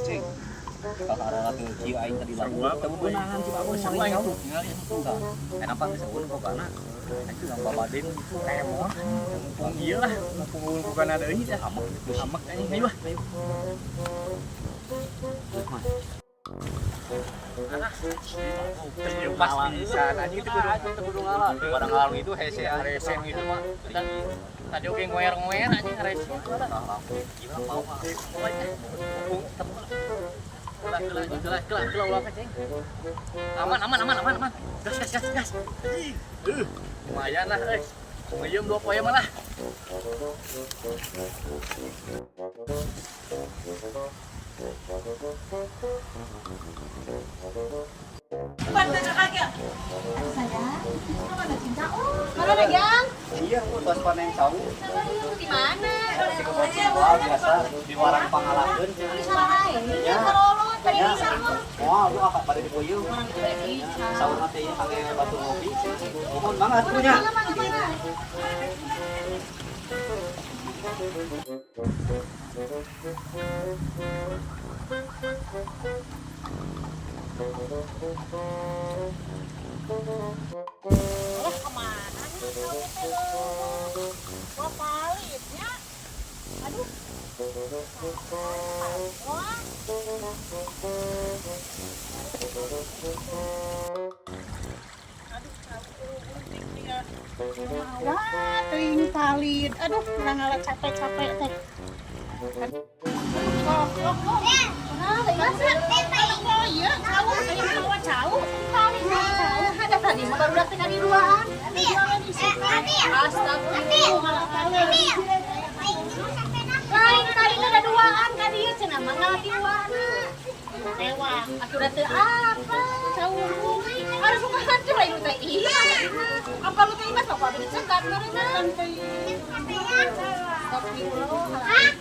Cing. Kakara teu kieu aing tadi lagu. Teu beunangan si Bagong Seru maling aing jauh. tuh, ningali anu tuh. Enak pan geus eueun pokona. Aing tuh babadin Temor. Mumpung ieu lah, mumpung bukan ada euy dah. Amek. Amek anjing, ayo ah. Ayo. Pas pisan anjing itu kudu teu kudu ngalah. Barang ngalah itu hese resen gitu mah. Tadi oge ngoer-ngoer anjing resen. Gimana mau ah. Mumpung temu lah. Kelah kelah kelah kelah kelah ulah ceng. Aman aman aman aman aman. Gas gas gas gas. Lumayan lah euy. Ngeuyeum 2 poe mah lah. Mana Jang? Iya, tos panen cau. Di mana? Di kebon singkong biasa di warang pangalakeun. Di sana ini kololot, tadi di sana. Wah, lu apa pada dipuyuh? Sahur nanti ya kangge batu ngopi. Mohon banget punya. Mana mana. Oh, kemana nih kau teh leuweung? Wah, palitnya. Aduh. Wah. Wah, teuing palit. Aduh, urang ngalah capek-capek teh. Oh, oh, oh. Nah, oh, iya, cau, aya mawa cau. Palit cau. Ada tadi mah baru datang di ruangan. Astagfirullah. Lain tadi ada duaan ka dieu cenah mah ngalah duaan. Tewa, atuh da teu apa? Cau. Harus suka hati lain nu teh iya. Apa lu teh imas apa dicegat meureunna. Astagfirullah.